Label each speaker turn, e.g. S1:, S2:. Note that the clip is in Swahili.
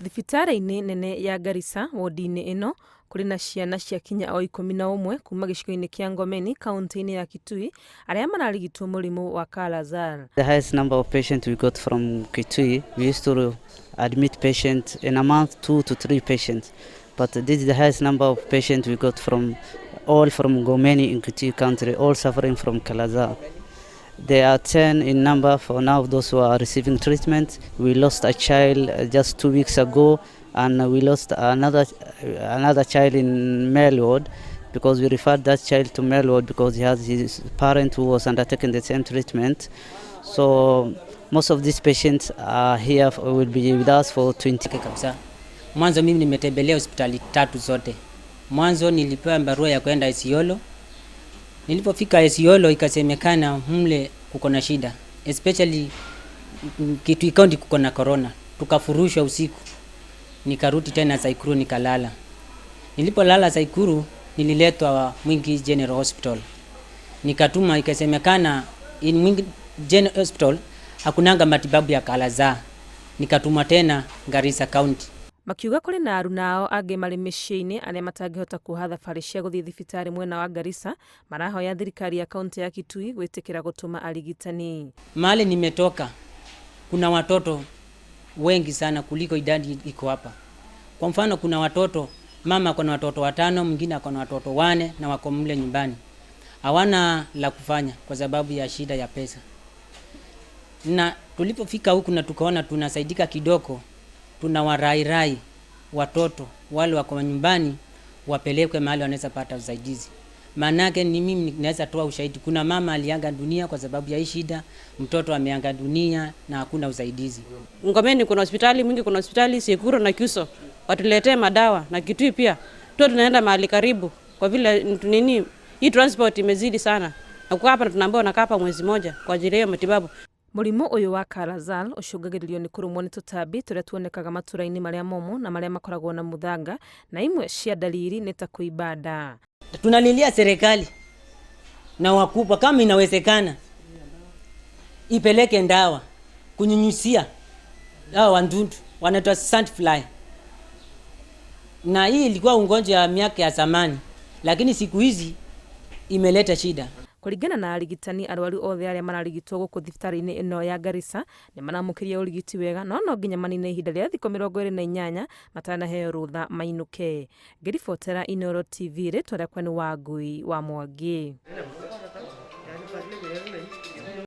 S1: Thibitarĩ-inĩ nene ya Garissa wodi-inĩ ĩno kũrĩ na ciana cia kinya o 11 kuma gĩcigo-inĩ kĩa Ngomeni kaunti-inĩ ya Kitui arĩa mararigitwo mũrimũ wa Kala-azar.
S2: The highest number of patients we got from Kitui, we used to admit patients in a month, 2 to 3 patients. But this is the highest number of patients we got from all from Ngomeni in Kitui country, all suffering from Kala-azar. They are 10 in number for now, those who are receiving treatment. We lost a child just 2 weeks ago, and we lost another child in male ward because we referred that child to male ward because he has his parent who was undertaking the same treatment. So most of these patients are here, will be with us for 20.
S3: Kabisa. Mwanzo mimi nimetembelea hospitali tatu zote. Mwanzo nilipewa barua ya kwenda Isiolo. Nilipofika Isiolo ikasemekana mle kuko na shida, especially Kitui County kuko na corona. Tukafurushwa usiku. Nikarudi tena Tseikuru nikalala. Nilipolala Tseikuru nililetwa Mwingi General Hospital. Nikatuma, ikasemekana in Mwingi General Hospital hakunanga matibabu ya Kala-azar. Nikatumwa tena Garissa County.
S1: Makiuga kũrĩ na aruna ao angĩ marĩ mĩciĩ-inĩ arĩa matangĩhota kuoha thabarĩ cia gũthiĩ thibitarĩ mwena wa Garissa, marahoya thirikari ya kaunti ya Kitui gwĩtĩkĩra gũtũma arigitani.
S3: Mahali nimetoka kuna watoto wengi sana kuliko idadi iko hapa. Kwa mfano kuna watoto, mama ako na watoto 5, mwingine ako na watoto 4 na wako mle nyumbani. Hawana la kufanya kwa sababu ya shida ya pesa. Na tulipofika huku na tukaona tunasaidika kidogo, tunawarairai watoto wale wako nyumbani wapelekwe mahali wanaweza pata usaidizi. Maanake ni mimi naweza toa ushahidi, kuna mama aliaga dunia kwa sababu ya hii shida, mtoto ameaga dunia na hakuna usaidizi.
S4: Ngomeni kuna hospitali, Mwingi kuna hospitali, Tseikuru na Kyuso watuletee madawa, na Kitui pia. Tuwe tunaenda mahali karibu kwa vile nini hii transport imezidi sana. Na kwa hapa tunaambiwa unakaa hapa mwezi moja kwa ajili ya matibabu.
S1: Mũrimũ ũyũ wa Kala-azar ũcũngagĩrĩrio nĩ kũrũmwo nĩ tũtambi tũrĩa tuonekaga matũra-inĩ marĩa momũ na marĩa makoragwo na mũthanga, na imwe cia dalili nĩ ta kũimba nda.
S3: Tunalilia serikali na wakubwa, kama inawezekana ipeleke ndawa kunyunyusia hao wadudu wanaitwa sandfly. Na hii ilikuwa ugonjwa ya miaka ya zamani, lakini siku hizi imeleta shida.
S1: Kũringana na arigitani, arwaru othe arĩa mararigitwo gũkũ thibitarĩ-inĩ ĩno ya Garissa nĩ maramũkĩria ũrigiti wega, no no nginya manine ihinda rĩa thikũ 28 matanaheo rũtha mainũke. Ngĩribotera Inooro TV, rĩtwa rĩakwa nĩ Wangui wa Mwangi.